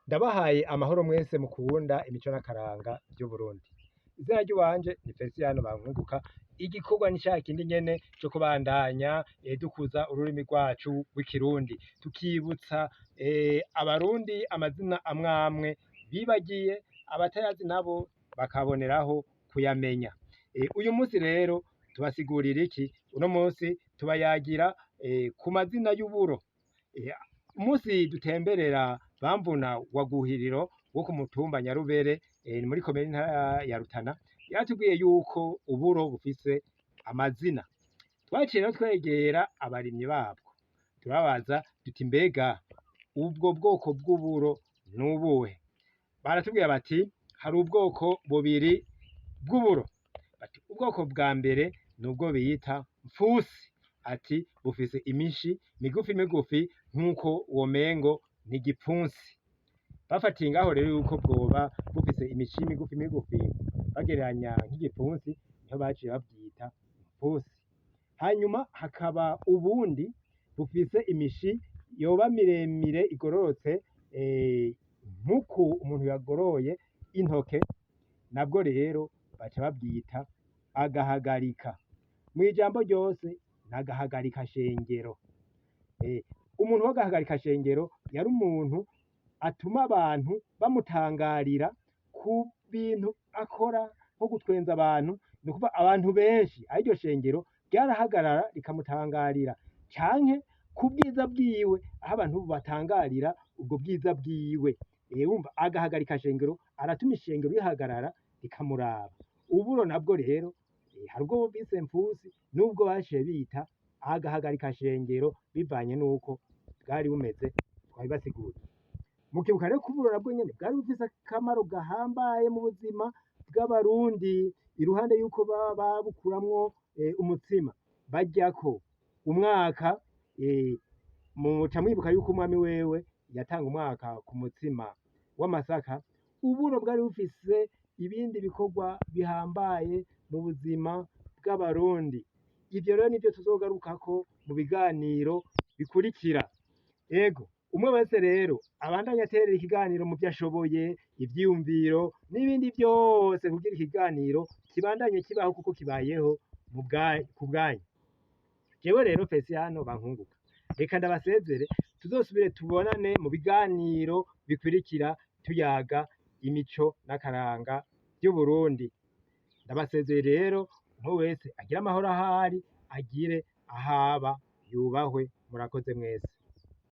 Ndabahaye amahoro mwese mukunda imico n'akaranga vy'Uburundi. Izina ry'iwanje ni Feliciano Bankunguka, igikorwa ni ca kindi nyene co kubandanya dukuza ururimi rwacu rw'ikirundi, tukibutsa abarundi amazina amwamwe bibagiye, abatayazi nabo bakaboneraho kuyamenya. Uyu musi rero tubasigurira iki? Uno musi tubayagira ku mazina y'uburo. Umusi dutemberera Bamvuna wa Guhiriro wo ku mutumba Nyarubere muri komine ntara ya Rutana, yaratubwiye yuko uburo bufise amazina. Twaciye rero twegera abarimyi babwo turababaza duti mbega ubwo bwoko bw'uburo n'ubuhe? Baratubwira bati hari ubwoko bubiri bw'uburo. Bati ubwoko bwa mbere nubwo bita mfusi, ati bufise imishi migufi migufi nk'uko womengo ni igipfunsi. Bafatiye ngaho rero yuko bwoba bufise imishi migufi migufi bagereranya nk'igipfunsi, niho baciye babwita mfusi. Hanyuma hakaba ubundi bufise imishi yoba miremire igororotse nk'uku umuntu yagoroye intoke, nabwo rero baca babwita agahagarika. Mw'ijambo ryose n'agahagarika shengero. Umuntu w'agahagarika shengero yari umuntu atuma abantu bamutangarira ku bintu akora nko gutwenza abantu, ni ukuvuga abantu benshi aho iryo shengero ryarahagarara rikamutangarira, canke ku bwiza bwiwe aho abantu batangarira ubwo bwiza bwiwe. Wumva agahagarika shengero aratuma ishengero rihagarara rikamuraba. Uburo nabwo rero hari ubwo bise mfusi n'ubwo baciye bita agahagarika shengero bivanye n'uko bwari bumeze twabibasiguriye. Mukibuka rero ko uburo nabwo nyene bwari bufise akamaro gahambaye mu buzima bw'abarundi, iruhande yuko baba babukuramwo umutsima baryako umwaka, muca mwibuka yuko umwami wewe yatanga umwaka ku mutsima w'amasaka. Uburo bwari bufise ibindi bikorwa bihambaye mu buzima bw'abarundi. Ivyo rero nivyo tuzogarukako mu biganiro bikurikira. Ego, umwe wese rero abandanye aterera ikiganiro mu vyo ashoboye, ivyiyumviro n'ibindi vyose kugira ikiganiro kibandanye kibaho kuko kibayeho ku bwanyu. Jewe rero Feliciano Bankunguka, reka ndabasezere, tuzosubire tubonane mu biganiro bikurikira tuyaga imico n'akaranga vy'Uburundi. Ndabasezeye rero, umwe wese agire amahoro ahari, agire ahaba, yubahwe, murakoze mwese.